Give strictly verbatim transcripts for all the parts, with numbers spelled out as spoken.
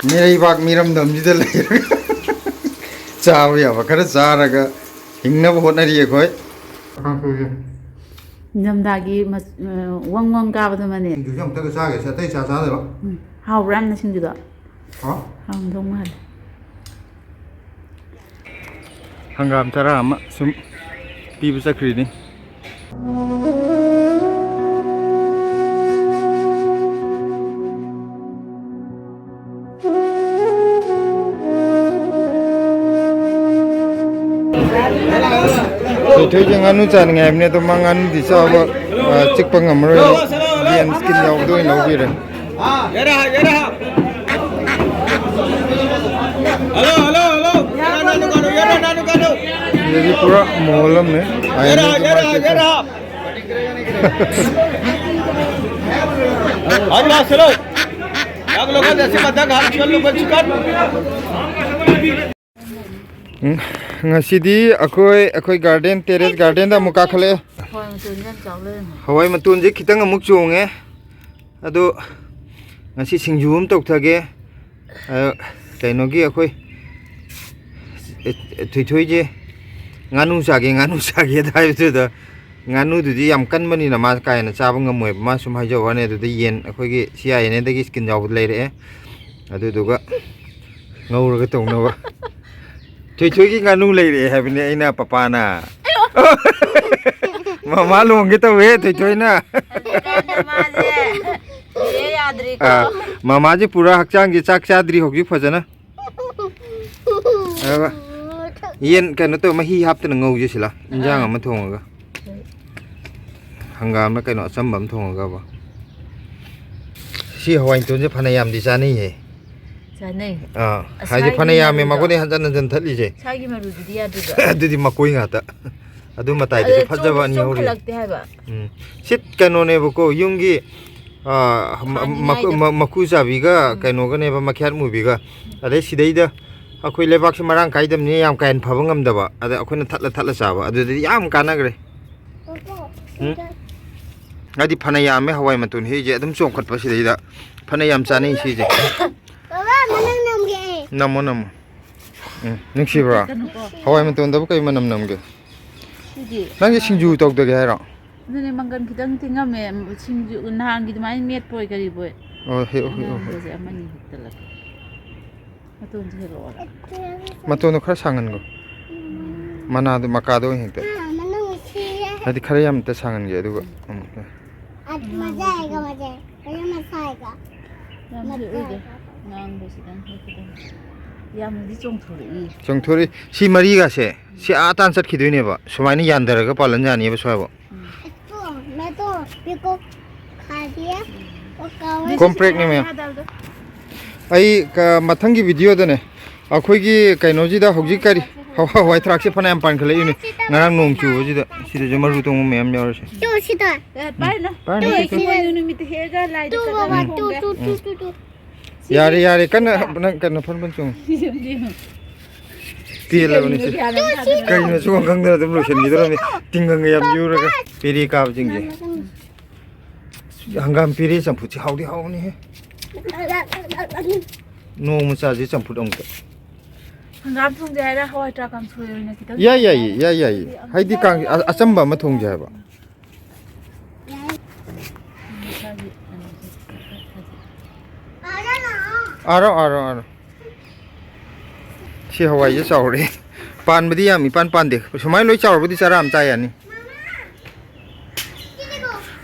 ꯃꯤꯔꯩꯕꯥꯛ ꯃꯤꯔꯝꯗꯝꯁꯤꯗ ꯂꯩꯔꯒ ꯆꯥꯕ ꯌꯥꯕ ꯈꯔ ꯆꯥꯔꯒ ꯍꯤꯡꯅꯕ ꯍꯣꯠꯅꯔꯤ ꯑꯩꯈꯣꯏ꯫ ꯀꯥꯡꯁꯣꯏꯁꯦ꯫ ꯅꯤꯡꯊꯝꯊꯥꯒꯤ ꯃꯆ-, ꯑ, ꯋꯪ ꯋꯪ ꯀꯥꯕꯗꯨꯃꯅꯦ꯫ ꯁꯤꯡꯖꯨꯁꯦ ꯑꯃꯨꯛꯇꯒ ꯆꯥꯒꯦꯁꯦ, ꯑꯇꯩ ꯆꯥ ꯆꯥꯗꯕ꯫ ꯎꯝ, ꯍꯥꯎꯕ꯭ꯔꯥ ꯌꯥꯝꯅ ꯁꯤꯡꯖꯨꯗꯣ? ꯍꯥꯎ꯫ ꯍꯥꯎꯔꯝꯗꯧ ꯃꯥꯜꯂꯦ꯫ ꯍꯪꯒꯥꯝ ꯆꯔꯥ ꯑꯃ ꯁꯨꯝ ꯄꯤꯕ ꯆꯠꯈ꯭ꯔꯤꯅꯤ꯫ ꯊꯣꯏꯊꯣꯏꯁꯦ ꯉꯥꯅꯨ ꯆꯥꯅꯤꯡꯉꯦ ꯍꯥꯏꯕꯅꯤ, ꯑꯗꯣ ꯃꯥ ꯉꯥꯅꯨꯗꯤ ꯆꯥꯕ, ꯑ, ꯆꯤꯛꯄ ꯉꯝꯃꯔꯣꯏ꯫ ꯌꯦꯟ skin ꯌꯥꯎꯕꯗꯣ ꯑꯣꯏꯅ ꯂꯧꯕꯤꯔꯦ꯫ ꯁꯤꯗꯗꯤ ꯄꯨꯔꯥ ꯃꯣꯜ ꯑꯃꯅꯦ꯫ ꯎꯝ, ꯉꯁꯤꯗꯤ ꯑꯩꯈꯣꯏ, ꯑꯩꯈꯣꯏ garden, terrace gardenꯗ ꯑꯃꯨꯛ ꯀꯥꯈꯠꯂꯛꯑꯦ꯫ ꯍꯋꯥꯏ ꯃꯇꯣꯟꯁꯦ ꯌꯥꯝ ꯆꯥꯎ ꯂꯩꯔꯝꯃꯦ꯫ ꯍꯋꯥꯏ ꯃꯇꯣꯟꯁꯦ ꯈꯤꯇꯪ ꯑꯃꯨꯛ ꯆꯣꯡꯉꯦ꯫ ꯑꯗꯣ ꯉꯁꯤ ꯁꯤꯡꯖꯨ ꯑꯃ ꯇꯧꯊꯒꯦ꯫ ꯑ, ꯀꯩꯅꯣꯒꯤ ꯑꯩꯈꯣꯏ ꯊꯣꯏꯊꯣꯏꯁꯦ ꯉꯥꯅꯨ ꯆꯥꯒꯦ, ꯉꯥꯅꯨ ꯆꯥꯒꯦꯗ ꯍꯥꯏꯕꯗꯨꯗ, ꯉꯥꯅꯨꯗꯨꯗꯤ ꯌꯥꯝ ꯀꯟꯕꯅꯤꯅ ꯃꯥ ꯀꯥ ꯍꯦꯟꯅ ꯆꯥꯕ ꯉꯝꯃꯣꯏꯕ꯫ ꯃꯥ ꯁꯨꯝ ꯍꯥꯏꯖꯕ ꯋꯥꯅꯤ꯫ ꯑꯗꯨꯗ ꯌꯦꯟ ꯑꯩꯈꯣꯏꯒꯤ C I N Aꯗꯒꯤ skin ꯌꯥꯎꯕꯗ ꯂꯩꯔꯛꯑꯦ꯫ ꯑꯗꯨꯗꯨꯒ ꯉꯧꯔꯒ ꯇꯧꯅꯕ꯫ ꯊꯣꯏꯊꯣꯏꯒꯤ ꯉꯥꯅꯨ ꯂꯩꯔꯛꯑꯦ ꯍꯥꯏꯕꯅꯤ ꯑꯩꯅ, ꯄꯄꯥꯅ꯫ ꯃꯃꯥ ꯂꯨꯍꯣꯡꯒꯦ ꯇꯧꯋꯦ ꯊꯣꯏꯊꯣꯏꯅ꯫ ꯍꯧꯖꯤꯛꯀꯥꯟꯗꯤ ꯃꯥꯁꯦ ꯌꯦ ꯌꯥꯗ꯭ꯔꯤꯀꯣ꯫ ꯑꯥ, ꯃꯃꯥꯁꯦ ꯄꯨꯔꯥ ꯍꯛꯆꯥꯡꯁꯦ ꯆꯥꯛ ꯆꯥꯗ꯭ꯔꯤ ꯍꯧꯖꯤꯛ ꯐꯖꯅ꯫ ꯑꯗꯨꯒ ꯌꯦꯟ ꯀꯩꯅꯣ ꯇꯧ, ꯃꯍꯤ ꯍꯥꯞꯇꯅ ꯉꯧꯁꯦ ꯁꯤꯂꯥ, ꯏꯟꯖꯥꯡ ꯑꯥ꯫ ꯑꯃ ꯊꯣꯡꯉꯒ꯫ ꯍꯪꯒꯥꯝꯅ ꯀꯩꯅꯣ ꯑꯆꯝꯕ ꯑꯃ ꯊꯣꯡꯉꯒꯕ꯫ ꯁꯤ ꯍꯋꯥꯏ ꯃꯇꯣꯟꯁꯦ ꯐꯅ ꯌꯥꯝꯗꯤ ꯆꯥꯅꯩꯍꯦ꯫ ꯆꯥꯅꯩ꯫ ꯑꯥ, ꯑꯁ, ꯍꯥꯏꯗꯤ ꯁ꯭ꯋꯥꯏꯒꯤ ꯐꯅ ꯌꯥꯝꯃꯦ ꯃꯔꯨꯗꯣ꯫ ꯃꯈꯣꯏꯗꯤ ꯍꯟꯖꯟ ꯍꯟꯖꯟ ꯊꯠꯂꯤꯁꯦ꯫ ꯁ꯭ꯋꯥꯏꯒꯤ ꯃꯔꯨꯗꯨꯗꯤ ꯌꯥꯗ꯭ꯔꯤꯕ꯫ ꯑꯗꯨꯗꯤ ꯃꯀꯣꯏ ꯉꯥꯛꯇ꯫ ꯑꯗꯨ ꯃꯇꯥꯏꯗꯁꯨ ꯑꯗꯨ ꯐꯖꯕ ꯆꯣꯡ-, ꯑꯅꯤ ꯍꯧꯔꯤ꯫ ꯆꯣꯡꯈꯠꯂꯛꯇꯦ ꯍꯥꯏꯕ꯫ ꯎꯝ꯫ ꯁꯤꯠ ꯀꯩꯅꯣꯅꯦꯕꯀꯣ, ꯌꯨꯝꯒꯤ, ꯑꯥ, ꯃ-, ꯃꯀꯨ-, ꯍꯥꯟꯅꯉꯥꯏꯗ꯫ ꯃ-, ꯃꯀꯨ ꯆꯥꯕꯤꯒ ꯎꯝ꯫ ꯀꯩꯅꯣꯒꯅꯦꯕ, ꯃꯈ꯭ꯌꯥꯠ ꯃꯨꯕꯤꯒ꯫ ꯑꯗꯩ ꯁꯤꯗꯩꯗ ꯑꯩꯈꯣꯏ ꯂꯩꯕꯥꯛꯁꯦ ꯃꯔꯥꯡ ꯀꯥꯏꯗꯕꯅꯤꯅ ꯌꯥꯝ ꯀꯥ ꯍꯦꯟꯅ ꯐꯕ ꯉꯝꯗꯕ꯫ ꯑꯗ ꯑꯩꯈꯣꯏꯅ ꯊꯠꯂ ꯊꯠꯂ ꯆꯥꯕ꯫ ꯑꯗꯨꯗꯗꯤ ꯌꯥꯝ ꯀꯥꯟꯅꯈ꯭ꯔꯦ꯫ ꯎꯝ? ꯍꯥꯏꯗꯤ ꯐꯅ ꯌꯥꯝꯃꯦ ꯍꯋꯥꯏ ꯃꯇꯣꯟ ꯍꯦꯛꯏꯁꯦ, ꯑꯗꯨꯝ ꯆꯣꯡꯈꯠꯄ ꯁꯤꯗꯩꯗ꯫ ꯐꯅ ꯌꯥꯝ ꯆꯥꯅꯩ ꯁꯤꯁꯦ꯫ ꯕꯕꯥ, ꯃꯅꯝ ꯅꯝꯒꯦ ꯑꯩ꯫ ꯅꯝꯃꯣ, ꯅꯝꯃꯣ꯫ ꯎꯝ, ꯅꯨꯡꯁꯤꯕ꯭ꯔꯣ? ꯀꯩꯅꯣꯀꯣ꯫ ꯍꯋꯥꯏ ꯃꯇꯣꯟꯗꯕꯨ ꯀꯩ ꯃꯅꯝ ꯅꯝꯒꯦ? ꯁꯤꯗꯤ ꯅꯪꯒꯤ ꯁꯤꯡꯖꯨ ꯇꯧꯗꯒꯦ ꯍꯥꯏꯔꯣ? ꯑꯗꯨꯅꯦ, ꯃꯪꯒꯟ ꯈꯤꯇꯪ ꯇꯤꯡꯉꯝꯃꯦ꯫ ꯁꯤꯡꯖꯨ ꯅꯍꯥꯟꯒꯤ ꯑꯗꯨꯃꯥꯏꯅ ꯃꯦꯠꯄꯣꯏ ꯀꯔꯤꯕꯣꯏ꯫ ꯑꯣ, ꯍꯦꯛꯑꯣ, ꯍꯦꯛꯑꯣ, ꯍꯦꯛꯑꯣ꯫ ꯑꯉꯥꯡꯕꯁꯦ ꯑꯃꯅꯤ ꯍꯦꯛꯇꯠꯂꯛꯀꯦ꯫ ꯃꯇꯣꯟꯁꯦ ꯍꯦꯛꯂꯛꯑꯣꯔꯥ? ꯃꯇꯣꯟꯗꯣ ꯈꯔ ꯁꯥꯡꯍꯟꯈꯣ꯫ ꯃꯅꯥꯗꯣ, ꯃꯀꯥꯗꯣ ꯑꯣꯏꯅ ꯍꯦꯛꯇ꯫ ꯑꯥ, ꯃꯅꯨꯡ ꯁꯤꯌꯦ꯫ ꯍꯥꯏꯗꯤ ꯈꯔ ꯌꯥꯝꯇ ꯁꯥꯡꯍꯟꯒꯦ, ꯑꯗꯨꯒ ꯑꯃꯨꯛ꯫ ꯑ, ꯃꯖꯥ ꯑꯥꯏꯒꯥ, ꯃꯖꯥ ꯑꯥꯏꯒꯥ꯫ ꯀꯔꯤ ꯃꯖꯥ ꯑꯥꯏꯒꯥ? ꯌꯥꯝ ꯃꯖꯥ ꯍꯦꯛꯑꯣꯏꯗ꯫ ꯑꯥꯏꯒꯥ꯫ ꯉꯥꯡꯕꯁꯤꯗꯪ ꯍꯦꯛꯀꯗꯕꯅꯤ꯫ ꯌꯥꯝꯅꯗꯤ ꯆꯣꯡꯊꯣꯔꯛꯏ꯫ ꯆꯣꯡꯊꯣꯔꯛꯏ꯫ ꯁꯤ ꯃꯔꯤꯒꯁꯦ, ꯁꯤ ꯑꯥ ꯇꯥꯟ ꯆꯠꯈꯤꯗꯣꯏꯅꯦꯕ꯫ ꯁꯨꯃꯥꯏꯅ ꯌꯥꯟꯊꯔꯒ ꯄꯥꯜꯍꯟ ꯌꯥꯅꯤꯕ ꯁ꯭ꯋꯥꯏꯕꯧ꯫ ꯎꯝ꯫ ꯃꯦꯇꯣ, ꯄꯤꯀꯣ, ꯈꯥꯗꯤꯌꯦ, ꯎꯝ꯫ ꯀꯥꯎꯋꯦ꯫ ꯀꯣꯝꯄ꯭ꯔꯦꯛꯅꯦ ꯃꯌꯥꯝ꯫ ꯑꯩ ꯀ-, ꯃꯊꯪꯒꯤ ꯚꯤꯗꯤꯑꯣꯗꯅꯦ, ꯑꯩꯈꯣꯏꯒꯤ ꯀꯩꯅꯣꯁꯤꯗ ꯍꯧꯖꯤꯛ ꯀꯔꯤ, ꯍꯋꯥ-, ꯍꯋꯥꯏ ꯊꯔꯥꯛꯁꯦ ꯐꯅꯌꯥꯝ ꯄꯥꯟꯈꯠꯂꯛꯏꯅꯦ꯫ ꯉꯔꯥꯡ ꯅꯣꯡ ꯆꯨꯕꯁꯤꯗ, ꯁꯤꯗꯁꯨ ꯃꯔꯨ ꯇꯣꯡꯕ ꯃꯌꯥꯝ ꯌꯥꯎꯔꯤꯁꯦ꯫ ꯇꯨ, ꯁꯤꯗ꯫ ꯑꯦ, ꯄꯥꯏꯅꯨ꯫ ꯄꯥꯏꯅꯨ, ꯇꯨ, ꯄꯥꯏꯅꯨ꯫ ꯁꯤꯗ꯫ ꯏꯃꯣꯏꯅꯨ ꯅꯨꯃꯤꯠꯇ ꯍꯦꯛꯑꯒ ꯂꯥꯏꯗ ꯇꯨ, ꯀꯠꯂꯒ ꯕꯕꯥ, ꯇꯨ, ꯊꯣꯡꯕ꯫ ꯇꯨ, ꯎꯝ꯫ ꯇꯨ, ꯇꯨ, ꯇꯨ꯫ ꯌꯥꯔꯦ, ꯌꯥꯔꯦ, ꯀꯟꯅ ꯁꯤꯗ꯫ ꯅꯪ ꯀꯟꯅ ꯐꯟ ꯐꯟ ꯆꯣꯡꯉꯨ꯫ ꯁꯤꯗ ꯌꯦꯡꯉꯨ꯫ ꯄꯦꯜꯂꯕꯅꯤ ꯁꯤ꯫ ꯀꯩꯅꯣ ꯒ꯭ꯌꯥꯟ ꯑꯃ ꯇꯥꯗꯅ꯫ ꯀꯩꯅꯣ ꯁꯨꯈꯪ ꯈꯪꯗꯅ ꯑꯗꯨꯝ ꯂꯣꯏꯁꯤꯟꯈꯤꯗꯧꯔꯕꯅꯤ꯫ ꯇꯤꯡꯒꯪꯒ ꯌꯥꯝ ꯌꯨꯔꯒ ꯄꯦꯔꯦ ꯀꯥꯕꯁꯤꯡꯁꯦ꯫ ꯍꯪꯒꯥꯝ ꯄꯦꯔꯦ ꯆꯝꯐꯨꯠꯁꯦ ꯍꯥꯎꯗꯤ ꯍꯥꯎꯕꯅꯤꯍꯦ꯫ ꯅꯣꯡꯃ ꯆꯥꯁꯦ ꯆꯝꯐꯨꯠ ꯑꯃꯨꯛꯇ꯫ ꯍꯪꯒꯥꯝ ꯊꯣꯡꯁꯦ ꯍꯥꯏꯔ ꯍꯋꯥꯏ ꯊ꯭ꯔꯥꯛ ꯀꯥꯡꯁꯣꯏ ꯑꯣꯏꯅ ꯈꯤꯇꯪ ꯌꯥꯏ, ꯊꯣꯡꯁꯦ ꯌꯥꯏꯌꯦ, ꯍꯥꯏꯔ? ꯌꯥꯏ, ꯌꯥꯏꯌꯦ꯫ ꯑꯗꯨꯗꯤ ꯍꯥꯏꯗꯤ ꯑꯃꯨꯛꯇꯪ ꯀꯥꯡ-, ꯑ-, ꯑꯆꯝꯕ ꯑꯃ ꯊꯣꯡꯁꯦ ꯍꯥꯏꯕ꯫ ꯌꯥꯏ꯫ ꯃꯁꯥꯒꯤ ꯀꯩꯅꯣꯁꯦ ꯈꯔ ꯊꯥꯖꯤꯜ꯫ ꯑꯥꯔꯣ, ꯑꯥꯔꯣ, ꯑꯥꯔꯣ꯫ ꯁꯤ ꯍꯋꯥꯏꯁꯦ ꯆꯥꯎꯔꯦ꯫ ꯄꯥꯟꯕꯗꯤ ꯌꯥꯝ ꯏꯄꯥꯟ ꯄꯥꯟꯗꯦ꯫ ꯁꯨꯃꯥꯏꯅ ꯂꯣꯏ ꯆꯥꯎꯔꯕꯨꯗꯤ ꯆꯔꯥ ꯑꯃ ꯆꯥ ꯌꯥꯅꯤ꯫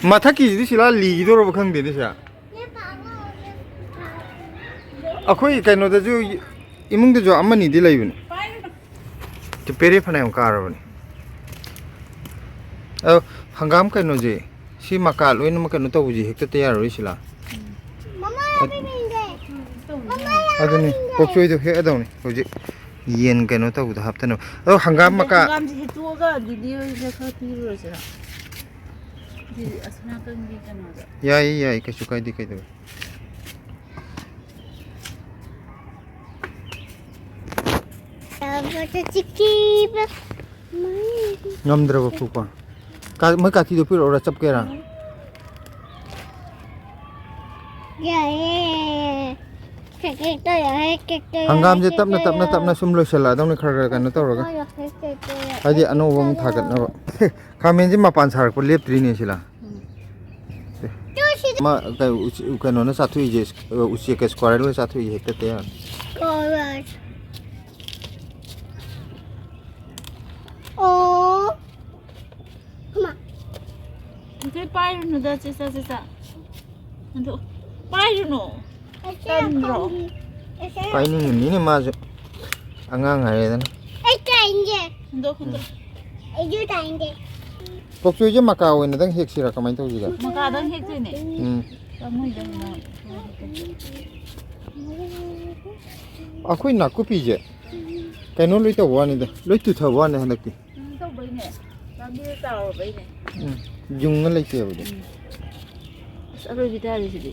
ꯃꯊꯛꯀꯤꯁꯤꯗꯤ ꯁꯤꯂꯥ ꯂꯤꯈꯤꯗꯧꯔꯕ ꯈꯪꯗꯦꯅꯦ ꯁꯤꯗ꯫ ꯑꯩꯈꯣꯏ ꯀꯩꯅꯣꯗꯁꯨ, ꯏꯃꯨꯡꯗꯁꯨ ꯑꯃꯅꯤꯗꯤ ꯂꯩꯕꯅꯦ꯫ ꯄꯦꯔꯦ ꯐꯅꯌꯥꯝ ꯀꯥꯔꯕꯅꯦ꯫ ꯑꯗꯣ ꯍꯪꯒꯥꯝ ꯀꯩꯅꯣꯁꯦ, ꯁꯤ ꯃꯀꯥ ꯂꯣꯏꯅꯃꯛ ꯀꯩꯅꯣ ꯇꯧꯕꯁꯦ ꯍꯦꯛꯇꯠꯇ ꯌꯥꯔꯣꯏ ꯁꯤꯂꯥ꯫ ꯃꯃꯥ, ꯌꯥꯕꯤꯅꯤꯡꯗꯦ꯫ ꯃꯃꯥ, ꯑꯗꯨꯅꯤ, ꯌꯥꯕꯤꯅꯤꯡꯗꯦ꯫ ꯄꯣꯛꯆꯣꯏꯗꯣ ꯍꯦꯛꯑꯗꯧꯅꯤ ꯍꯧꯖꯤꯛ꯫ ꯌꯦꯟ ꯀꯩꯅꯣ ꯇꯧꯕꯗ ꯍꯥꯞꯇꯅꯕ꯫ ꯑꯗꯣ ꯍꯪꯒꯥꯝ ꯑꯗꯣ ꯃꯀꯥ ꯍꯪꯒꯥꯝꯁꯦ ꯍꯦꯛꯇꯣꯛꯑꯒ ꯗꯤꯗꯤ ꯍꯣꯏꯗ ꯈꯔ ꯄꯤꯔꯨꯔꯁꯤꯔꯥ? ꯗꯤꯗꯤ ꯑꯁꯣꯝ ꯅꯥꯀꯟꯒꯤ ꯀꯩꯅꯣꯗ꯫ ꯌꯥꯏꯌꯦ, ꯌꯥꯏꯌꯦ, ꯀꯩꯁꯨ ꯀꯥꯏꯗꯦ, ꯀꯩꯗꯧꯔꯦ꯫ ꯆꯤꯛꯀꯤꯕ ꯃꯩ꯫ ꯉꯝꯗ꯭ꯔꯕ ꯐꯨꯛꯄ? ꯀꯥ-, ꯃꯣꯏ ꯀꯥꯇꯤꯗꯣ ꯄꯤꯔꯛꯑꯣꯔꯥ, ꯆꯞꯀꯦꯔꯥ? ꯌꯥꯏꯌꯦ꯫ ꯀꯩꯀꯩ ꯇꯧꯔꯦ? ꯀꯩꯀꯩ ꯍꯪꯒꯥꯝꯁꯦ ꯇꯞꯅ, ꯇꯞꯅ, ꯇꯞꯅ ꯁꯨꯝ ꯂꯣꯏꯁꯤꯜꯂꯛꯑꯗꯧꯅꯤ, ꯈꯔ ꯈꯔ ꯀꯩꯅꯣ ꯇꯧꯔꯒ꯫ ꯍꯥꯏꯗꯤ ꯑꯅꯧꯕ ꯑꯃꯨꯛ ꯊꯥꯒꯠꯅꯕ꯫ ꯈꯥꯃꯦꯟꯁꯦ ꯃꯄꯥꯟ ꯁꯥꯔꯛꯄ ꯂꯦꯞꯇ꯭ꯔꯤꯅꯦ ꯁꯤꯂꯥ꯫ ꯎꯝ꯫ ꯃꯥ ꯀꯩ, ꯎꯆ-, ꯀꯩꯅꯣꯅ ꯆꯥꯊꯣꯛꯏꯁꯦ, ꯎꯆꯦꯛꯀ squirrel ꯍꯣꯏ ꯆꯥꯊꯣꯛꯏꯁꯦ ꯍꯦꯛꯇ ꯇꯦ꯫ Squirrel꯫ ꯑꯣ꯫ ꯈꯨꯃꯥ꯫ ꯑꯗꯨ ꯄꯥꯏꯔꯨꯅꯨꯗ, ꯆꯦꯆꯥ, ꯆꯦꯆꯥ꯫ ꯑꯗꯨ ꯄꯥꯏꯔꯨꯅꯨ꯫ ꯑꯩꯁꯦ ꯇꯟꯗ꯭ꯔꯣ? ꯈꯣꯡ-, ꯑꯩꯁꯦ ꯄꯥꯏꯅꯤꯡꯉꯤꯅꯤꯅꯦ ꯃꯥꯁꯨ꯫ ꯑꯉꯥꯡ ꯍꯥꯏꯔꯦꯗꯅ꯫ ꯑꯩ ꯇꯥꯏꯅꯤꯡꯗꯦ꯫ ꯍꯨꯟꯗꯣꯛ, ꯍꯨꯟꯗꯣꯛ꯫ ꯑꯩꯁꯨ ꯇꯥꯏꯅꯤꯡꯗꯦ꯫ ꯄꯣꯛꯆꯣꯏꯁꯦ ꯃꯀꯥ ꯑꯣꯏꯅꯗꯪ ꯍꯦꯛꯁꯤꯔꯥ, ꯀꯃꯥꯏꯅ ꯇꯧꯁꯤꯒꯦ? ꯃꯀꯥꯗꯪ ꯍꯦꯛꯇꯣꯏꯅꯦ꯫ ꯎꯝ꯫ ꯄꯥꯝꯃꯨꯏꯗ ꯃꯅꯥ꯫ ꯑꯩꯈꯣꯏ ꯅꯥꯀꯨꯞꯄꯤꯁꯦ ꯀꯩꯅꯣ ꯂꯣꯏ ꯇꯧꯕ ꯋꯥꯅꯤꯗ, ꯂꯣꯏ ꯇꯨꯊꯕ ꯋꯥꯅꯤ ꯍꯟꯗꯛꯇꯤ꯫ ꯀꯩꯅꯣ ꯇꯧꯕꯩꯅꯦ, ꯄꯥꯝꯕꯤꯗꯣ ꯆꯥꯎꯔꯕꯩꯅꯦ꯫ ꯎꯝ, ꯌꯨꯡꯉ ꯂꯩꯇꯦꯕꯗꯤ꯫ ꯎꯝ꯫ ꯑꯁ, ꯑꯔꯣꯏꯕꯤ ꯇꯥꯔꯦ ꯁꯤꯗꯤ꯫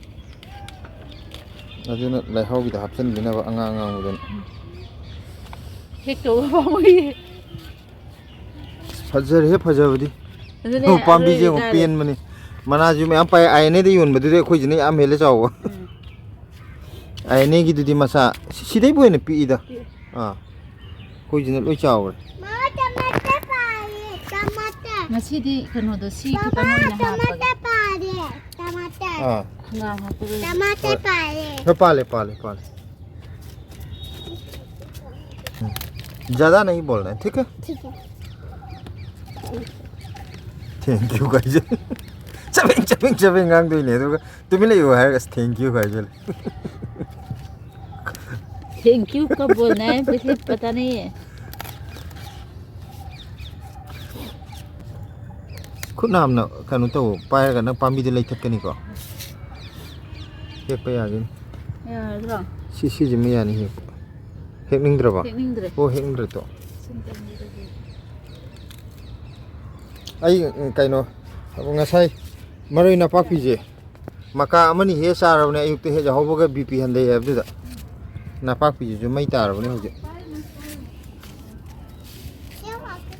ꯑꯗꯨꯅ ꯂꯩꯍꯥꯎꯒꯤꯗ ꯍꯥꯞꯆꯤꯟꯕꯤꯅꯕ ꯑꯉꯥꯡ ꯑꯉꯥꯡꯕꯗꯨꯅ꯫ ꯍꯦꯛꯇꯧꯕ ꯄꯥꯝꯃꯨꯏꯌꯦ꯫ ꯐꯖꯔꯦꯍꯦ, ꯐꯖꯕꯗꯤ꯫ ꯑꯗꯨꯅꯦ, ꯑꯣ, ꯄꯥꯝꯕꯤꯁꯦ ꯑꯔꯣꯏꯕꯤ ꯌꯦꯡꯉꯣ, ꯇꯥꯔꯦ꯫ ꯄꯦꯟꯕꯅꯤ꯫ ꯃꯅꯥꯁꯨ ꯃꯌꯥꯝ ꯄꯥꯏ, ꯑꯥꯏ ꯑꯦꯟ ꯑꯦꯗ ꯌꯣꯟꯕꯗꯨꯗꯤ ꯑꯩꯈꯣꯏꯁꯤꯅ ꯌꯥꯝ ꯍꯦꯜꯂꯦ ꯆꯥꯎꯕ꯫ ꯎꯝ꯫ ꯑꯥꯏ ꯑꯦꯟ ꯑꯦꯒꯤꯗꯨꯗꯤ ꯃꯆꯥ, ꯁꯤ-, ꯁꯤꯗꯩꯕꯨ ꯍꯦꯟꯅ ꯄꯤꯛꯏꯗ꯫ ꯄꯤꯛꯑꯦ꯫ ꯑꯥ꯫ ꯑꯩꯈꯣꯏꯁꯤꯅ ꯂꯣꯏ ꯆꯥꯎꯔꯦ꯫ ꯃꯥꯃꯥ, ꯇꯃꯥꯇꯔ ꯄꯥꯜꯂꯦ, ꯇꯃꯥꯇꯔ꯫ ꯉꯁꯤꯗꯤ ꯀꯩꯅꯣꯗꯣ ꯁꯤ ꯈꯤꯇꯪ ꯃꯥꯃꯥ, ꯑꯣꯏꯅ ꯍꯥꯞꯄꯒꯦ꯫ ꯇꯃꯥꯇꯔ ꯄꯥꯜꯂꯦ, ꯇꯃꯥꯇꯔ꯫ ꯑꯥ꯫ ꯍꯪꯒꯥꯝ ꯍꯥꯞꯄꯒ꯫ ꯇꯃꯥꯇꯔ ꯍꯣꯏ꯫ ꯄꯥꯜꯂꯦ꯫ ꯍꯣꯏ, ꯄꯥꯜꯂꯦ, ꯄꯥꯜꯂꯦ, ꯄꯥꯜꯂꯦ꯫ ꯎꯝ꯫ ज़्यादा नहीं बोलना है, ठीक है? ठीक है। Thank you ꯀꯥꯏꯁꯦ꯫ ꯆꯕꯦꯡ, ꯆꯕꯦꯡ, ꯆꯕꯦꯡ ꯉꯥꯡꯗꯣꯏꯅꯦ, ꯑꯗꯨꯒ ꯇꯨꯃꯤꯟ ꯂꯩꯌꯨ ꯍꯥꯏꯔꯒ ꯑꯁ, thank you ꯍꯥꯏꯖꯜꯂꯦ꯫ Thank you ꯀ ꯕꯣꯜꯅꯦ, ꯃꯨझे पता नहीं है꯫ ꯈꯨꯠ ꯅꯥꯝꯅ ꯀꯩꯅꯣ ꯇꯧ, ꯄꯥꯏꯔꯒ ꯅꯪ ꯄꯥꯝꯕꯤꯗ ꯂꯩꯊꯠꯀꯅꯤꯀꯣ꯫ ꯍꯦꯛꯄ ꯌꯥꯒꯤꯅꯤ꯫ ꯌꯥꯔꯗ꯭ꯔꯣ? ꯁꯤ, ꯁꯤꯁꯤꯃ ꯌꯥꯅꯤ ꯍꯦꯛꯄ꯫ ꯍꯦꯛꯅꯤꯡꯗ꯭ꯔꯕ? ꯍꯦꯛꯅꯤꯡꯗ꯭ꯔꯦ꯫ ꯑꯣ, ꯍꯦꯛꯅꯤꯡꯗ꯭ꯔꯦ ꯇꯣ꯫ ꯁꯨꯝ ꯇꯧꯅꯤꯡꯗ꯭ꯔꯗꯤ꯫ ꯑꯩ, ꯎꯝ, ꯀꯩꯅꯣ, ꯉꯁꯥꯏ ꯃꯔꯣꯏ ꯅꯄꯥꯛꯄꯤꯁꯦ ꯃꯀꯥ ꯑꯃꯅꯤ ꯍꯦꯛ ꯆꯥꯔꯕꯅꯦ, ꯑꯌꯨꯛꯇ ꯍꯦꯛ ꯌꯥꯍꯧꯕꯒ ꯕꯤ ꯄꯤ ꯍꯟꯊꯩ ꯍꯥꯏꯕꯗꯨꯗ꯫ ꯅꯄꯥꯛꯄꯤꯁꯤꯁꯨ ꯃꯩ ꯇꯥꯔꯕꯅꯦ ꯍꯧꯖꯤꯛ꯫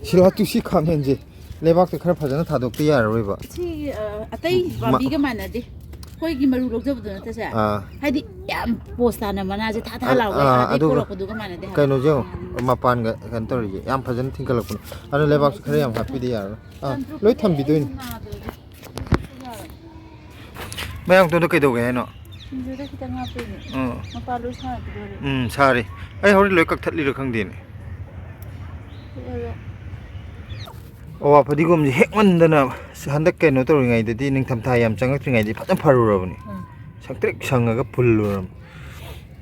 ꯁꯤꯂꯥ ꯇꯨꯁꯤ ꯈꯥꯃꯦꯟꯁꯦ ꯂꯩꯕꯥꯛꯇ ꯈꯔ ꯐꯖꯅ ꯊꯥꯗꯣꯛꯄ ꯌꯥꯔꯔꯣꯏꯕ꯫ ꯁꯤ, ꯑ, ꯑꯇꯩ ꯃ-, ꯄꯥꯝꯕꯤꯒ ꯃꯥꯟꯅꯗꯦ꯫ ꯑꯩꯈꯣꯏꯒꯤ ꯃꯔꯨ ꯂꯧꯖꯕꯗꯣ ꯅꯠꯇ꯭ꯔꯁꯦ? ꯑꯥ꯫ ꯍꯥꯏꯗꯤ ꯌꯥꯝ ꯄꯣꯁ ꯇꯥꯅ ꯃꯅꯥꯁꯦ ꯊꯥ ꯊꯥ ꯑ-, ꯂꯥꯎꯒꯩ ꯑꯥ, ꯑꯥꯗꯩ ꯑꯗꯨꯒ ꯄꯣꯔꯛꯄꯗꯨꯒ ꯃꯥꯟꯅꯗꯦ ꯍꯥꯏꯕ꯫ ꯀꯩꯅꯣꯁꯦ ꯌꯦꯡꯉꯣ, ꯃꯄꯥꯟꯒ ꯀꯩꯅꯣ ꯇꯧꯔꯤꯁꯦ ꯌꯥꯝ ꯐꯖꯅ ꯊꯤꯡꯀꯠꯂꯛꯄꯅꯦ꯫ ꯑꯗꯣ ꯂꯩꯕꯥꯛꯁꯨ ꯈꯔ ꯌꯥꯝ ꯍꯥꯞꯄꯤꯗ ꯌꯥꯔꯔꯣꯏ꯫ ꯑꯥ, ꯂꯣꯏ ꯊꯝꯕꯤꯗꯣꯏꯅꯤ꯫ ꯃꯌꯥꯡꯇꯣꯟꯗꯣ ꯀꯩꯗꯧꯒꯦ ꯍꯥꯏꯅꯣ? ꯁꯤꯡꯖꯨꯗ ꯈꯤꯇꯪ ꯍꯥꯞꯄꯤꯅꯦ꯫ ꯎꯝ꯫ ꯃꯄꯥ ꯂꯣꯏ ꯁꯥꯔꯛꯀꯗꯧꯔꯦ꯫ ꯎꯝ, ꯁꯥꯔꯤ꯫ ꯑꯩ ꯍꯣꯔꯦꯟ ꯂꯣꯏ ꯀꯛꯊꯠꯂꯤꯔ ꯈꯪꯗꯦꯅꯦ꯫ ꯄꯤꯛꯑꯦꯕ꯫ ꯑꯋꯥ ꯐꯗꯤꯒꯣꯝꯁꯦ ꯍꯦꯛꯃꯟꯗꯅ ꯍꯟꯗꯛ ꯀꯩꯅꯣ ꯇꯧꯔꯤꯉꯩꯗꯗꯤ, ꯅꯤꯡꯊꯝꯊꯥ ꯌꯥꯝ ꯆꯪꯉꯛꯇ꯭ꯔꯤꯉꯩꯗꯤ ꯐꯖꯅ ꯐꯔꯨꯔꯕꯅꯤ꯫ ꯎꯝ꯫ ꯁꯪꯇ꯭ꯔꯤꯛ ꯁꯪꯉꯒ ꯐꯨꯜꯂꯨꯔꯕꯅꯤ꯫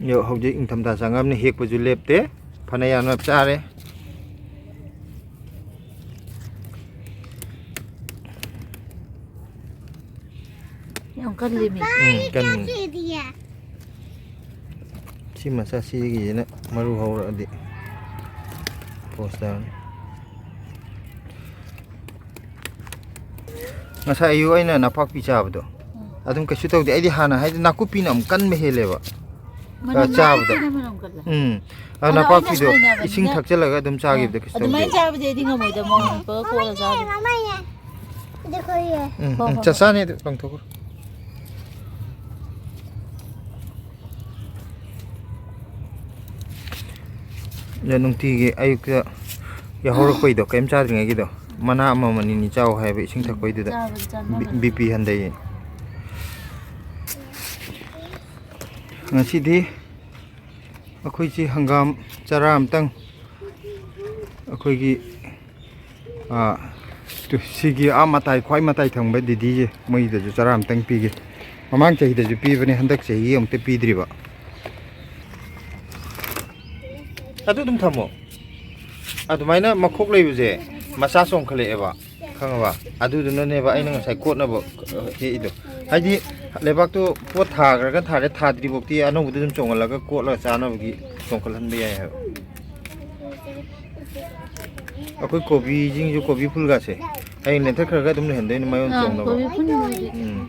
ꯑꯗꯣ ꯍꯧꯖꯤꯛ ꯅꯤꯡꯊꯝꯊꯥ ꯆꯪꯉꯕꯅꯤꯅ ꯍꯦꯛꯄꯁꯨ ꯂꯦꯞꯇꯦ꯫ ꯐꯅ ꯌꯥꯝꯅ ꯆꯥꯔꯦ꯫ ꯌꯥꯝ ꯀꯜꯂꯤꯃꯤ꯫ ꯎꯝ, ꯀꯟꯕꯅꯤ꯫ ꯁꯤ ꯃꯆꯥ ꯁꯤꯒꯤꯁꯤꯅ ꯃꯔꯨ ꯍꯧꯔꯛꯑꯗꯤ ꯄꯣꯁ ꯇꯥꯔꯅꯤ꯫ ꯉꯁꯥꯏ ꯑꯌꯨꯛ ꯑꯩꯅ ꯅꯄꯥꯛꯄꯤ ꯆꯥꯕꯗꯣ, ꯎꯝ꯫ ꯑꯗꯨꯝ ꯀꯩꯁꯨ ꯇꯧꯗꯦ꯫ ꯑꯩꯗꯤ ꯍꯥꯟꯅ ꯍꯥꯏꯗꯤ ꯅꯥꯀꯨꯞꯄꯤꯅ ꯑꯃꯨꯛ ꯀꯟꯕ ꯍꯦꯜꯂꯦꯕ꯫ ꯃꯅꯝ ꯆꯥꯕꯗ꯫ ꯅꯥꯀꯨꯞꯄꯤꯅ ꯃꯅꯝ ꯀꯜꯂꯦ꯫ ꯎꯝ꯫ ꯑꯗꯣ ꯑꯗꯣ ꯑꯩꯅ ꯅꯄꯥꯛꯄꯤꯗꯣ ꯍꯥꯏꯅꯕꯅꯤꯅ ꯏꯁꯤꯡ ꯊꯛꯆꯜꯂꯒ ꯑꯗꯨꯝ ꯆꯥꯈꯤꯕꯗ ꯀꯩꯁꯨ ꯑꯗꯨꯃꯥꯏꯅ ꯇꯧꯗꯦ꯫ ꯆꯥꯕꯗꯤ ꯑꯩꯗꯤ ꯉꯝꯃꯣꯏꯗ, ꯃꯣꯔꯣꯛ ꯃꯦꯠꯄꯒ ꯀꯣꯠꯂ ꯆꯥꯕꯗꯤ꯫ ꯎꯝ, ꯍꯣꯏ, ꯎꯝ, ꯍꯣꯏ, ꯆꯥꯛ ꯍꯣꯏ꯫ ꯆꯥꯅꯤ ꯑꯗꯨ ꯂꯪꯊꯣꯛꯈ꯭ꯔꯣ꯫ ꯑꯗꯣ ꯅꯨꯡꯇꯤꯒꯤ ꯑꯌꯨꯛꯇ ꯌꯥꯍꯧꯔꯛꯄꯩꯗꯣ, ꯀꯩꯝ ꯆꯥꯗ꯭ꯔꯤꯉꯩꯒꯤꯗꯣ, ꯃꯅꯥ ꯑꯃꯃꯝ ꯑꯅꯤꯅꯤ ꯆꯥꯎ ꯍꯥꯏꯕ ꯏꯁꯤꯡ ꯊꯛꯄꯩꯗꯨꯗ꯫ ꯆꯥꯕꯗꯤ ꯆꯥꯅꯕꯅꯤ꯫ B-, BP ꯍꯟꯊꯩꯌꯦ꯫ ꯉꯁꯤꯗꯤ ꯑꯩꯈꯣꯏꯁꯤ ꯍꯪꯒꯥꯝ ꯆꯔꯥ ꯑꯃꯇꯪ ꯑꯩꯈꯣꯏꯒꯤ ꯑꯥ, ꯇꯨ, ꯁꯤꯒꯤ ꯑꯥ ꯃꯇꯥꯏ, ꯈ꯭ꯋꯥꯏ ꯃꯇꯥꯏ ꯊꯪꯕ ꯗꯤꯗꯤꯁꯦ, ꯃꯣꯏꯗꯁꯨ ꯆꯔꯥ ꯑꯃꯇꯪ ꯄꯤꯒꯦ꯫ ꯃꯃꯥꯡ ꯆꯍꯤꯗꯁꯨ ꯄꯤꯕꯅꯦ, ꯍꯟꯗꯛ ꯆꯍꯤꯒꯤ ꯑꯃꯨꯛꯇ ꯄꯤꯗ꯭ꯔꯤꯕ꯫ ꯑꯗꯨ ꯑꯗꯨꯝ ꯊꯝꯃꯣ꯫ ꯑꯗꯨꯃꯥꯏꯅ ꯃꯈꯣꯛ ꯂꯩꯕꯁꯦ ꯃꯆꯥ ꯆꯣꯡꯈꯠꯂꯛꯑꯦꯕ, ꯈꯪꯉꯕ? ꯑꯗꯨꯗꯨꯅꯅꯦꯕ ꯑꯩꯅ ꯉꯁꯥꯏ ꯀꯣꯠꯅꯕ ꯍꯦꯛꯏꯗꯣ꯫ ꯍꯥꯏꯗꯤ ꯂꯩꯕꯥꯛꯇꯣ ꯄꯣꯠ ꯊꯥꯈ꯭ꯔꯒ ꯊꯥꯔꯦ, ꯊꯥꯗ꯭ꯔꯤꯐꯥꯎꯗꯤ ꯑꯅꯧꯕꯗ ꯑꯗꯨꯝ ꯆꯣꯡꯍꯜꯂꯒ ꯀꯣꯠꯂꯒ ꯆꯥꯅꯕꯒꯤ ꯆꯣꯡꯈꯠꯍꯟꯕ ꯌꯥꯏ ꯍꯥꯏꯕ꯫ ꯑꯩꯈꯣꯏ ꯀꯣꯕꯤꯁꯤꯡꯁꯨ, ꯀꯣꯕꯤ ꯐꯨꯜꯒꯁꯦ ꯍꯌꯦꯡ ꯂꯦꯟꯊꯠꯈ꯭ꯔꯒ ꯑꯗꯨꯝ ꯂꯩꯍꯟꯗꯣꯏꯅꯦ, ꯃꯌꯣꯟ ꯑꯥ, ꯆꯣꯡꯅꯕ꯫ ꯀꯣꯕꯤ ꯐꯨꯜ ꯍꯧꯖꯤꯛ꯫ ꯎꯝ꯫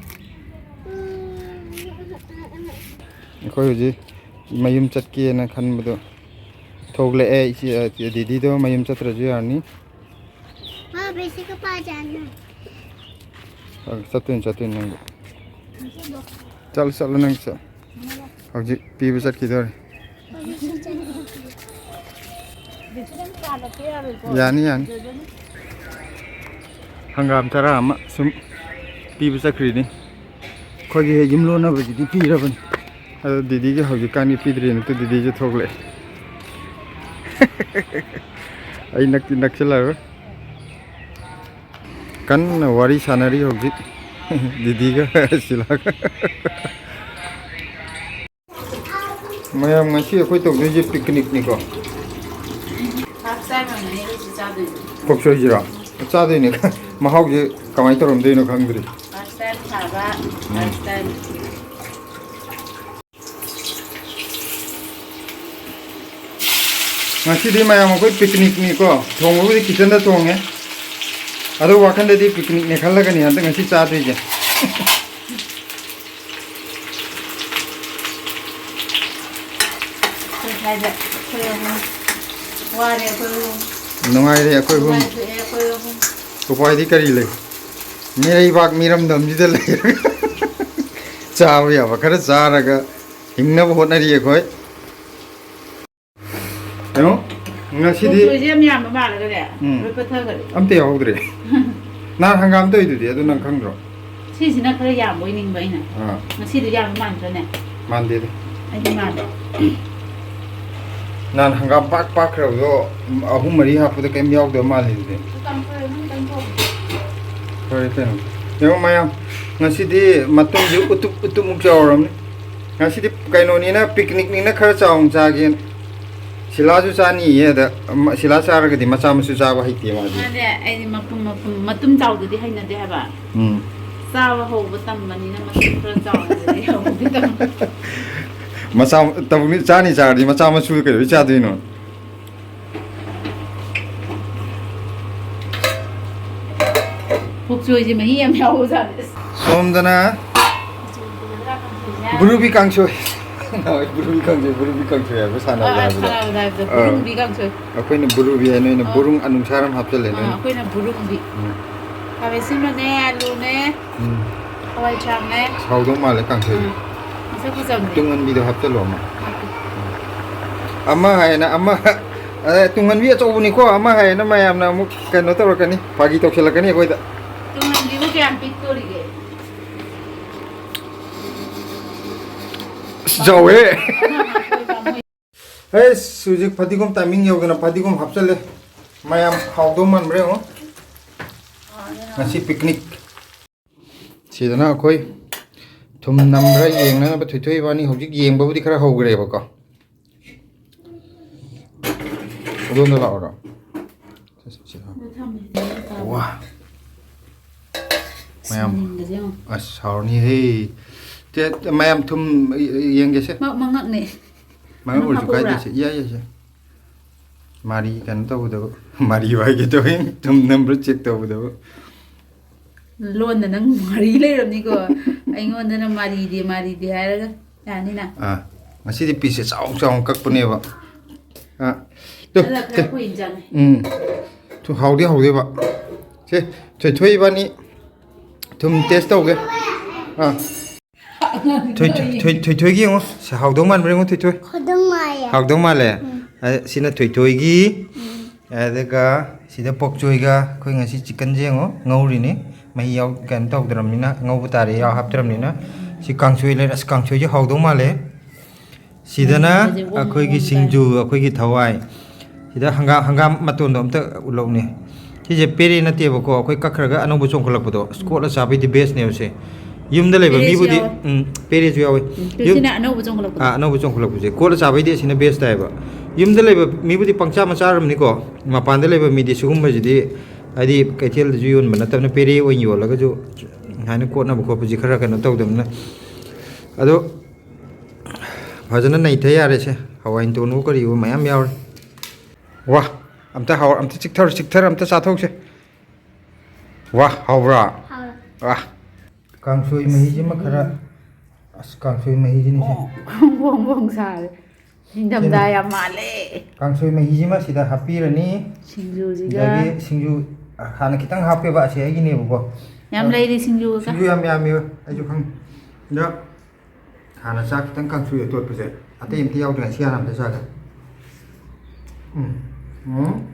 ꯑꯩꯈꯣꯏ ꯍꯧꯖꯤꯛ ꯃꯌꯨꯝ ꯆꯠꯀꯦꯅ ꯈꯟꯕꯗꯣ ꯊꯣꯛꯂꯛꯑꯦ꯫ ꯏꯆꯦ, ꯗꯤꯗꯤꯗꯣ ꯃꯌꯨꯝ ꯆꯠꯇ꯭ꯔꯁꯨ ꯌꯥꯔꯅꯤ꯫ ꯃꯥ ꯕꯦꯁꯤꯒ ꯄꯥꯖꯥꯅ꯫ ꯑ, ꯆꯠꯇꯣꯏꯅꯤ, ꯆꯠꯇꯣꯏꯅꯤ ꯅꯪꯗꯤ꯫ ꯆꯠꯂꯨ, ꯆꯠꯂꯨ, ꯅꯪ ꯆꯠ-, ꯍꯧꯖꯤꯛ ꯄꯤꯕ ꯆꯠꯈꯤꯗꯧꯔꯦ꯫ ꯌꯥꯅꯤ, ꯌꯥꯅꯤ꯫ ꯍꯪꯒꯥꯝ ꯆꯔꯥ ꯑꯃ ꯁꯨꯝ ꯄꯤꯕ ꯆꯠꯈ꯭ꯔꯤꯅꯤ꯫ ꯑꯩꯈꯣꯏꯒꯤ ꯍꯦꯛ ꯌꯨꯝꯂꯣꯟꯅꯕꯁꯤꯗꯤ ꯄꯤꯔꯕꯅꯤ꯫ ꯑꯗꯣ ꯗꯤꯗꯤꯒꯤ ꯍꯧꯖꯤꯛꯀꯥꯟꯒꯤ ꯄꯤꯗ꯭ꯔꯤꯅ ꯇꯨ ꯗꯤꯗꯤꯁꯨ ꯊꯣꯛꯂꯛꯑꯦ꯫ ꯑꯩ ꯅꯛꯇꯤ ꯅꯛꯁꯤꯜꯂꯔꯣꯏ꯫ ꯀꯟꯅ ꯋꯥꯔꯤ ꯁꯥꯟꯅꯔꯤ ꯍꯧꯖꯤꯛ ꯗꯤꯗꯤꯒ ꯁꯤꯂꯥꯒ꯫ ꯃꯌꯥꯝ, ꯉꯁꯤ ꯑꯩꯈꯣꯏ ꯇꯧꯗꯣꯏꯁꯦ ꯄꯤꯛꯅꯤꯛꯅꯤꯀꯣ꯫ ꯐꯥꯔꯁ ꯇꯥꯏꯝ ꯑꯣꯏꯅꯅꯦ ꯑꯩꯈꯣꯏꯁꯦ ꯆꯥꯗꯣꯏꯁꯦ꯫ ꯄꯣꯛ ꯁꯣꯏꯁꯤꯔꯣ? ꯆꯥꯗꯣꯏꯅꯦ꯫ ꯃꯍꯥꯎꯁꯦ ꯀꯃꯥꯏꯅ ꯇꯧꯔꯝꯗꯣꯏꯅꯣ ꯈꯪꯗ꯭ꯔꯤ꯫ ꯐꯥꯔꯁ ꯇꯥꯏꯝ ꯊꯥꯕ, ꯎꯝ꯫ First time. ꯉꯁꯤꯗꯤ ꯃꯌꯥꯝ ꯑꯩꯈꯣꯏ ꯄꯤꯛꯅꯤꯛꯅꯤꯀꯣ꯫ ꯊꯣꯡꯕꯕꯨꯗꯤ ꯀꯤꯠꯆꯟꯗ ꯊꯣꯡꯉꯦ꯫ ꯑꯗꯣ ꯋꯥꯈꯜꯗꯗꯤ ꯄꯤꯛꯅꯤꯛꯅꯦ ꯈꯜꯂꯒꯅꯤ ꯍꯟꯗꯛ ꯉꯁꯤ ꯆꯥꯗꯣꯏꯁꯦ꯫ ꯑꯩꯈꯣꯏ ꯁ꯭ꯋꯥꯏꯗ ꯑꯩꯈꯣꯏ ꯑꯍꯨꯝ꯫ ꯋꯥꯔꯦ ꯑꯩꯈꯣꯏ ꯑꯍꯨꯝ꯫ ꯅꯨꯡꯉꯥꯏꯔꯦ ꯑꯩꯈꯣꯏ ꯑꯍꯨꯝ꯫ ꯅꯨꯡꯉꯥꯏꯊꯣꯛꯑꯦ ꯑꯩꯈꯣꯏ ꯑꯍꯨꯝ꯫ ꯎꯄꯥꯏꯗꯤ ꯀꯔꯤ ꯂꯩ? ꯃꯤꯔꯩꯕꯥꯛ ꯃꯤꯔꯝꯗꯝꯁꯤꯗ ꯂꯩꯔꯒ ꯆꯥꯕ ꯌꯥꯕ ꯈꯔ ꯆꯥꯔꯒ ꯍꯤꯡꯅꯕ ꯍꯣꯠꯅꯔꯤ ꯑꯩꯈꯣꯏ꯫ ꯀꯩꯅꯣ, ꯉꯁꯤꯗꯤ ꯀꯣꯛꯇꯣꯏꯁꯦ ꯌꯥꯝ ꯌꯥꯝꯕ ꯃꯥꯜꯂꯒꯅꯦ, ꯎꯝ꯫ ꯂꯣꯏ ꯄꯠꯊꯈꯔꯦ꯫ ꯑꯝꯇ ꯌꯥꯎꯍꯧꯗ꯭ꯔꯦ꯫ ꯅꯍꯥꯟ ꯍꯪꯒꯥꯝ ꯇꯧꯔꯤꯗꯨꯗꯤ, ꯑꯗꯨ ꯅꯪ ꯈꯪꯗ꯭ꯔꯣ? ꯁꯤꯁꯤꯅ ꯈꯔ ꯌꯥꯝꯕꯣꯏ ꯅꯤꯡꯕ ꯑꯩꯅ꯫ ꯑꯥ꯫ ꯉꯁꯤꯗꯤ ꯌꯥꯝꯕ ꯃꯥꯟꯗ꯭ꯔꯅꯦ? ꯃꯥꯟꯗꯦꯗ꯫ ꯑꯩꯗꯤ ꯃꯥꯟꯕ꯫ ꯅꯍꯥꯟ ꯍꯪꯒꯥꯝ ꯄꯥꯛ ꯄꯥꯛꯈ꯭ꯔꯕꯗꯣ ꯑꯍꯨꯝ ꯃꯔꯤ ꯍꯥꯞꯄꯗ ꯀꯩꯝ ꯌꯥꯎꯗꯕ ꯃꯥꯜꯂꯤꯗꯨꯗꯤ꯫ ꯐꯔꯦ ꯀꯩꯅꯣ꯫ ꯌꯦꯡꯉꯣ ꯃꯌꯥꯝ, ꯉꯁꯤꯗꯤ ꯃꯇꯨꯝꯁꯦ ꯎꯇꯨꯞ ꯎꯇꯨꯞꯃꯨꯛ ꯆꯥꯎꯔꯕꯅꯤ꯫ ꯉꯁꯤꯗꯤ ꯀꯩꯅꯣꯅꯤꯅ, ꯄꯤꯛꯅꯤꯛꯅꯤꯅ ꯈꯔ ꯆꯥꯎꯅ ꯆꯥꯒꯦꯅ꯫ ꯁꯤꯂꯥꯁꯨ ꯆꯥꯅꯤꯌꯦ ꯑꯗ, ꯃ-, ꯁꯤꯂꯥ ꯆꯥꯔꯒꯗꯤ ꯃꯆꯥ ꯃꯁꯨ ꯆꯥꯕ ꯍꯩꯇꯦ ꯃꯥꯗꯤ꯫ ꯃꯥꯅꯦ, ꯑꯩꯗꯤ ꯃꯄꯨꯝ, ꯃꯄꯨꯝ, ꯃꯇꯨꯝ ꯆꯥꯎꯗꯗꯤ ꯍꯩꯅꯗꯦ ꯍꯥꯏꯕ꯫ ꯎꯝ꯫ ꯆꯥꯕ ꯍꯧꯕ ꯇꯝꯕꯅꯤꯅ ꯃꯇꯨꯝ ꯈꯔ ꯆꯥꯎꯅꯗꯤ ꯍꯧꯕꯗꯤ ꯇꯝꯕ꯫ ꯃꯆꯥ, ꯇꯧꯕꯅꯤ, ꯆꯥꯅꯤ ꯆꯥꯔꯗꯤ ꯃꯆꯥ ꯃꯁꯨ ꯀꯩꯗꯧꯕꯩ ꯆꯥꯗꯣꯏꯅꯣ? ꯄꯨꯛꯆꯣꯏꯁꯦ ꯃꯍꯤ ꯌꯥꯝ ꯌꯥꯎꯕꯖꯥꯠꯅꯤ꯫ ꯁꯣꯝꯗꯅ ꯕꯨꯔꯨꯕꯤ ꯀꯥꯡꯁꯣꯏ꯫ ꯕꯨꯔꯨꯕꯤ ꯀꯥꯡꯁꯣꯏ, ꯕꯨꯔꯨꯕꯤ ꯀꯥꯡꯁꯣꯏ ꯍꯥꯏꯕ ꯁꯥꯟꯅꯕꯗ ꯑꯥ, ꯍꯥꯏꯕꯗꯣ꯫ ꯁꯥꯟꯅꯕꯗ ꯍꯥꯏꯕꯗꯣ, ꯑꯥ꯫ ꯕꯨꯔꯨꯡꯕꯤ ꯀꯥꯡꯁꯣꯏ꯫ ꯑꯩꯈꯣꯏꯅ ꯕꯨꯔꯨꯕꯤ ꯍꯥꯏ, ꯅꯣꯏꯅ ꯑꯥ꯫ ꯕꯨꯔꯨꯡ ꯑꯅꯨꯡꯁꯥꯔ ꯑꯃ ꯍꯥꯞꯆꯜꯂꯦ, ꯑꯥ, ꯅꯣꯏꯅ꯫ ꯑꯩꯈꯣꯏꯅ ꯕꯨꯔꯨꯡꯕꯤ꯫ ꯎꯝ꯫ ꯈꯥꯃꯦꯟ ꯑꯁꯤꯟꯕꯅꯦ, ꯑꯂꯨꯅꯦ, ꯎꯝ꯫ ꯍꯋꯥꯏ ꯊ꯭ꯔꯥꯛꯅꯦ꯫ ꯍꯥꯎꯗꯧ ꯃꯥꯜꯂꯦ ꯀꯥꯡꯁꯣꯏ꯫ ꯎꯝ꯫ ꯃꯁꯛ ꯐꯖꯕꯅꯦ꯫ ꯇꯨꯡꯍꯟꯕꯤꯗꯣ ꯍꯥꯞꯆꯜꯂꯣ ꯑꯃ꯫ ꯍꯥꯞꯀꯦ꯫ ꯑꯃ ꯍꯥꯏꯅ ꯑꯃ꯫ ꯑꯦ, ꯇꯨꯡꯍꯟꯕꯤ ꯑꯆꯧꯕꯅꯤꯀꯣ, ꯑꯃ ꯍꯥꯏꯅ ꯃꯌꯥꯝꯅ ꯑꯃꯨꯛ ꯀꯩꯅꯣ ꯇꯧꯔꯛꯀꯅꯤ, ꯐꯥꯒꯤ ꯇꯧꯁꯤꯜꯂꯛꯀꯅꯤ ꯑꯩꯈꯣꯏꯗ꯫ ꯇꯨꯡꯍꯟꯕꯤꯕꯨ ꯀꯌꯥꯝ ꯄꯤꯛꯇꯣꯔꯤꯒꯦ? ꯑꯁ, ꯆꯥꯎꯋꯦ꯫ ꯑꯩꯁ, ꯍꯧꯖꯤꯛ ꯐꯗꯤꯒꯣꯝ ꯇꯥꯏꯃꯤꯡ ꯌꯧꯗꯅ ꯐꯗꯤꯒꯣꯝ ꯍꯥꯞꯆꯜꯂꯦ꯫ ꯃꯌꯥꯝ ꯍꯥꯎꯗꯧ ꯃꯥꯟꯕ꯭ꯔꯥ ꯌꯦꯡꯉꯣ꯫ ꯉꯁꯤ ꯄꯤꯛꯅꯤꯛ꯫ ꯁꯤꯗꯅ ꯑꯩꯈꯣꯏ ꯊꯨꯝ ꯅꯝꯕ꯭ꯔꯥ ꯌꯦꯡꯅꯅꯕ ꯊꯣꯏꯊꯣꯏ ꯏꯕꯥꯅꯤ ꯍꯧꯖꯤꯛ ꯌꯦꯡꯕꯕꯨꯗꯤ ꯈꯔ ꯍꯧꯈ꯭ꯔꯦꯕꯀꯣ꯫ ꯑꯗꯣꯝꯗ ꯂꯥꯛꯑꯣꯔꯣ? ꯁꯤ, ꯁꯤ, ꯁꯤ, ꯁꯤ꯫ ꯋꯥ꯫ ꯃꯌꯥꯝ꯫ ꯁꯤꯡꯒꯁꯦ ꯌꯦꯡꯉꯣ꯫ ꯑꯁ, ꯍꯥꯎꯔꯅꯤꯍꯦ꯫ ꯇꯦ-, ꯃꯌꯥꯝ ꯊꯨꯝ ꯌꯦꯡꯒꯦꯁꯦ꯫ ꯃ-, ꯃꯉꯛꯅꯦ꯫ ꯃꯉꯛ ꯑꯣꯏꯔꯁꯨ ꯍꯥꯞꯄꯛꯎꯔꯥ? ꯀꯥꯏꯗꯦꯁꯦ꯫ ꯏꯌꯥ ꯌꯥꯏꯁꯦ꯫ ꯃꯥꯔꯤ ꯀꯩꯅꯣ ꯇꯧꯕꯗꯕꯨ꯫ ꯃꯥꯔꯤ ꯍꯥꯏꯒꯦ ꯇꯧꯋꯦ꯫ ꯊꯨꯝ ꯅꯝꯕ꯭ꯔꯥ ꯆꯦꯛ ꯇꯧꯕꯗꯕꯨ꯫ ꯂꯣꯟꯅ ꯅꯪ ꯃꯥꯔꯤ ꯂꯩꯔꯝꯅꯤꯀꯣ꯫ ꯑꯩꯉꯣꯟꯗꯅ ꯃꯥꯔꯤꯗꯦ, ꯃꯥꯔꯤꯗꯦ ꯍꯥꯏꯔꯒ꯫ ꯌꯥꯅꯤꯅ? ꯑꯥ, ꯉꯁꯤꯗꯤ ꯄꯤꯁꯁꯦ ꯆꯥꯎ ꯆꯥꯎꯅ ꯀꯛꯄꯅꯦꯕ꯫ ꯑꯥ, ꯇꯨ, ꯑꯗ ꯈꯔ ꯇꯨ꯫ ꯀꯨꯏꯅ ꯆꯪꯉꯦ꯫ ꯎꯝ꯫ ꯊꯨ, ꯍꯥꯎꯗꯤ ꯍꯥꯎꯗꯣꯏꯕ꯫ ꯁꯦ, ꯊꯣꯏꯊꯣꯏ ꯏꯕꯥꯅꯤ ꯊꯨꯝ ꯇꯦꯁ ꯇꯧꯒꯦ꯫ ꯑꯥ꯫ ꯊꯣꯏ-, ꯊꯣꯏ-, ꯊꯣꯏ-, ꯊꯣꯏꯊꯣꯏꯒꯤ ꯌꯦꯡꯉꯣ꯫ ꯁꯦ, ꯍꯥꯎꯗꯧ ꯃꯥꯟꯕ꯭ꯔꯥ ꯌꯦꯡꯉꯣ, ꯊꯣꯏꯊꯣꯏ꯫ ꯈꯨꯗꯝ ꯃꯥꯜꯂꯦ꯫ ꯍꯥꯎꯗꯧ ꯃꯥꯜꯂꯦ? ꯎꯝ꯫ ꯑ, ꯁꯤꯅ ꯊꯣꯏꯊꯣꯏꯒꯤ꯫ ꯎꯝ꯫ ꯑꯗꯨꯒ ꯁꯤꯗ ꯄꯣꯛꯆꯣꯏꯒ ꯑꯩꯈꯣꯏ ꯉꯁꯤ ꯆꯤꯛꯀꯟꯁꯦ ꯌꯦꯡꯉꯣ, ꯉꯧꯔꯤꯅꯤ꯫ ꯃꯍꯤ ꯌꯥꯎ-, ꯀꯩꯅꯣ ꯇꯧꯗ꯭ꯔꯕꯅꯤꯅ ꯉꯧꯕ ꯇꯥꯔꯦ, ꯌꯥꯎ ꯍꯥꯞꯇ꯭ꯔꯕꯅꯤꯅ꯫ ꯁꯤ ꯀꯥꯡꯁꯣꯏ ꯂꯩꯔꯦ꯫ ꯑꯁ, ꯀꯥꯡꯁꯣꯏꯁꯦ ꯍꯥꯎꯗꯧ ꯃꯥꯜꯂꯦ꯫ ꯁꯤꯗꯅ ꯃꯅꯤꯡꯗꯁꯨ ꯋꯥꯡ ꯑꯩꯈꯣꯏꯒꯤ ꯋꯥꯡ ꯁꯤꯡꯖꯨ, ꯑꯩꯈꯣꯏꯒꯤ ꯊꯋꯥꯏ꯫ ꯁꯤꯗ ꯍꯪꯒꯥꯝ, ꯍꯪꯒꯥꯝ ꯃꯇꯣꯟꯗꯣ ꯑꯝꯇ ꯎꯠꯂꯛꯎꯅꯦ꯫ ꯁꯤꯁꯦ ꯄꯦꯔꯦ ꯅꯠꯇꯦꯕꯀꯣ, ꯑꯩꯈꯣꯏ ꯀꯛꯈ꯭ꯔꯒ ꯑꯅꯧꯕ ꯆꯣꯡꯈꯠꯂꯛꯄꯗꯣ꯫ ꯑꯁ, ꯀꯣꯠꯂ ꯆꯥꯕꯩꯗꯤ ꯕꯦꯁꯅꯦꯕ ꯁꯦ꯫ ꯌꯨꯝꯗ ꯂꯩꯕ ꯄꯦꯔꯦꯁꯨ ꯃꯤꯕꯨꯗꯤ, ꯌꯥꯎꯋꯦ꯫ ꯎꯝ, ꯄꯦꯔꯦꯁꯨ ꯌꯥꯎꯋꯤ꯫ ꯎꯝ, ꯌꯨꯝ-, ꯁꯤꯅ ꯑꯅꯧꯕ ꯆꯣꯡꯈꯠꯂꯛꯄꯗꯣ꯫ ꯑꯥ, ꯑꯅꯧꯕ ꯆꯣꯡꯈꯠꯂꯛꯄꯁꯦ꯫ ꯀꯣꯠꯂ ꯆꯥꯕꯩꯗꯤ ꯑꯁꯤꯅ ꯕꯦꯁ ꯇꯥꯏꯌꯦꯕ꯫ ꯌꯨꯝꯗ ꯂꯩꯕ ꯃꯤꯕꯨꯗꯤ ꯄꯪꯆꯥ ꯃꯆꯥꯔꯝꯅꯤꯀꯣ꯫ ꯃꯄꯥꯟꯗ ꯂꯩꯕ ꯃꯤꯗꯤ ꯁꯤꯒꯨꯝꯕꯁꯤꯗꯤ, ꯍꯥꯏꯗꯤ, ꯀꯩꯊꯦꯜꯗꯁꯨ ꯌꯣꯟꯕ ꯅꯠꯇꯕꯅ ꯄꯦꯔꯦ ꯑꯣꯏꯅ ꯌꯣꯜꯂꯒꯁꯨ ꯍꯥꯏꯅ ꯀꯣꯠꯅꯕ ꯈꯣꯠꯄꯁꯤ ꯈꯔ ꯀꯩꯅꯣ ꯇꯧꯗꯕꯅꯤꯅ꯫ ꯑꯗꯣ ꯐꯖꯅ ꯅꯩꯊ ꯌꯥꯔꯦꯁꯦ꯫ ꯍꯋꯥꯏ ꯇꯣꯟꯕꯨ ꯀꯔꯤꯕꯨ ꯃꯌꯥꯝ ꯌꯥꯎꯔꯦ꯫ ꯋꯥ! ꯑꯝꯇ ꯍꯥꯎ-, ꯑꯝꯇ ꯆꯤꯛꯊꯔ, ꯆꯤꯛꯊꯔ ꯑꯝꯇ ꯆꯥꯊꯣꯛꯁꯦ꯫ ꯋꯥ! ꯍꯥꯎꯕ꯭ꯔꯥ? ꯍꯥꯎꯋꯦ꯫ ꯋꯥ! ꯀꯥꯡꯁꯣꯏ ꯃꯍꯤꯁꯤꯃ ꯈꯔ, ꯑꯁ, ꯀꯥꯡꯁꯣꯏ ꯃꯍꯤꯁꯤꯅꯤꯁꯦ꯫ ꯐꯣꯡ ꯐꯣꯡ ꯁꯥꯔꯦ꯫ ꯅꯤꯡꯊꯝꯊꯥ ꯌꯥꯝ ꯃꯥꯜꯂꯦ꯫ ꯀꯥꯡꯁꯣꯏ ꯃꯍꯤꯁꯤꯃ ꯁꯤꯗ ꯍꯥꯞꯄꯤꯔꯅꯤ꯫ ꯁꯤꯡꯖꯨꯁꯤꯒ꯫ ꯑꯗꯒꯤ ꯁꯤꯡꯖꯨ ꯍꯥꯟꯅ ꯈꯤꯇꯪ ꯍꯥꯞꯀꯦꯕ, ꯑꯁꯤ ꯑꯩꯒꯤꯅꯦꯕꯀꯣ꯫ ꯌꯥꯝ ꯂꯩꯔꯤ ꯁꯤꯡꯖꯨꯒ꯫ ꯁꯤꯡꯖꯨ ꯌꯥꯝ ꯌꯥꯝꯃꯤ꯫ ꯑꯩꯁꯨ ꯈꯪꯉꯤ꯫ ꯑꯗꯣ ꯍꯥꯟꯅ ꯆꯥꯛ ꯈꯤꯇꯪ ꯀꯥꯡꯁꯣꯏ ꯑꯇꯣꯠꯄꯁꯦ, ꯑꯇꯩ ꯑꯝꯇ ꯌꯥꯎꯗ꯭ꯔꯤꯉꯩ ꯁꯤ ꯍꯥꯟꯅ ꯑꯝꯇ ꯆꯥꯒꯦ꯫ ꯎꯝ꯫ ꯎꯝ꯫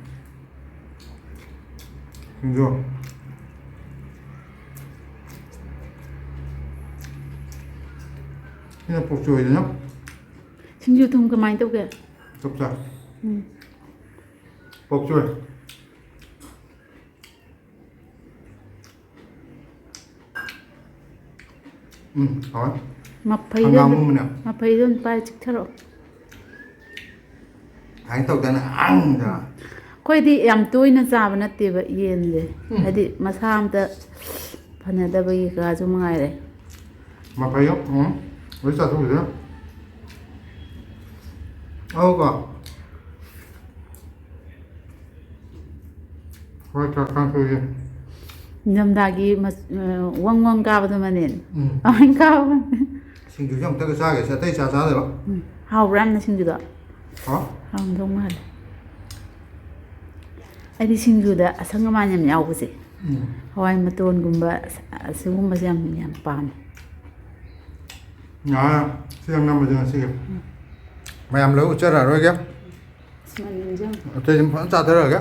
ꯁꯤꯡꯖꯨ꯫ ꯁꯤꯅ ꯄꯣꯛꯆꯣꯏꯗꯅ꯫ ꯁꯤꯡꯖꯨ ꯊꯨꯝ ꯀꯃꯥꯏꯅ ꯇꯧꯒꯦ? ꯆꯞ ꯆꯥ꯫ ꯎꯝ꯫ ꯄꯣꯛꯆꯣꯏ꯫ ꯎꯝ, ꯍꯥꯎꯋꯦ꯫ ꯃꯐꯩꯗꯣ ꯍꯪꯒꯥꯝ ꯑꯝꯇ, ꯒꯨꯝꯕꯅꯦ꯫ ꯃꯐꯩꯗꯣ ꯑꯝꯇ ꯄꯥꯏ ꯆꯤꯛꯊꯔꯛꯑꯣ꯫ ꯁꯨꯃꯥꯏꯅ ꯇꯧꯗꯅ ꯑꯪꯗ꯫ ꯑꯩꯈꯣꯏꯗꯤ ꯌꯥꯝ ꯇꯣꯏꯅ ꯆꯥꯕ ꯅꯠꯇꯦꯕ ꯌꯦꯟꯁꯦ꯫ ꯎꯝ꯫ ꯍꯥꯏꯗꯤ ꯃꯁꯥ ꯑꯝꯇ ꯐꯅꯗꯕꯒꯤ ꯀꯥꯁꯨ ꯃꯉꯥꯏꯔꯦ꯫ ꯃꯐꯩꯗꯣ, ꯎꯝ, ꯂꯣꯏ ꯆꯥꯊꯣꯛꯈꯤꯗꯅ꯫ ꯑꯧꯀꯣ꯫ ꯍꯣꯏ, ꯀꯥ-, ꯀꯥꯡꯁꯣꯏꯁꯦ꯫ ꯅꯤꯡꯊꯝꯊꯥꯒꯤ ꯃꯁ-, ꯑ, ꯋꯪ ꯋꯪ ꯀꯥꯕꯗꯣ ꯃꯅꯦꯟ꯫ ꯎꯝ꯫ ꯑꯗꯨꯃꯥꯏꯅ ꯀꯥꯕ꯫ ꯁꯤꯡꯖꯨꯁꯦ ꯑꯃꯨꯛꯇꯒ ꯆꯥꯒꯦ, ꯑꯇꯩ ꯆꯥ ꯆꯥꯗꯕ꯫ ꯎꯝ꯫ ꯍꯥꯎꯕ꯭ꯔꯥ ꯌꯥꯝꯅ ꯁꯤꯡꯖꯨꯗꯣ? ꯍꯥ? ꯍꯥꯎꯔꯝꯗꯧ ꯃꯥꯜꯂꯦ꯫ ꯑꯩꯗꯤ ꯁꯤꯡꯖꯨꯗ ꯑꯁꯪ ꯑꯃꯥꯟ ꯌꯥꯝ ꯌꯥꯎꯕꯁꯦ, ꯎꯝ꯫ ꯍꯋꯥꯏ ꯃꯇꯣꯟꯒꯨꯝꯕ, ꯑꯁ-, ꯑꯁꯤꯒꯨꯝꯕꯁꯦ ꯌꯥꯝ, ꯌꯥꯝ ꯄꯥꯝꯃꯦ꯫ ꯉꯥ ꯁꯤ ꯌꯥꯝ ꯅꯝꯕꯁꯦ ꯉꯁꯤꯒꯤ꯫ ꯎꯝ꯫ ꯃꯌꯥꯝ ꯂꯣꯏ ꯎꯠꯆꯔꯛꯑꯔꯣꯏꯒꯦ꯫ ꯑꯁ, ꯃꯅꯤꯟꯁꯦ ꯌꯦꯡꯉꯨ꯫ ꯑꯇꯩ ꯑꯗꯨꯝ ꯐꯖꯅ ꯆꯥꯊꯔꯛꯑꯒꯦ꯫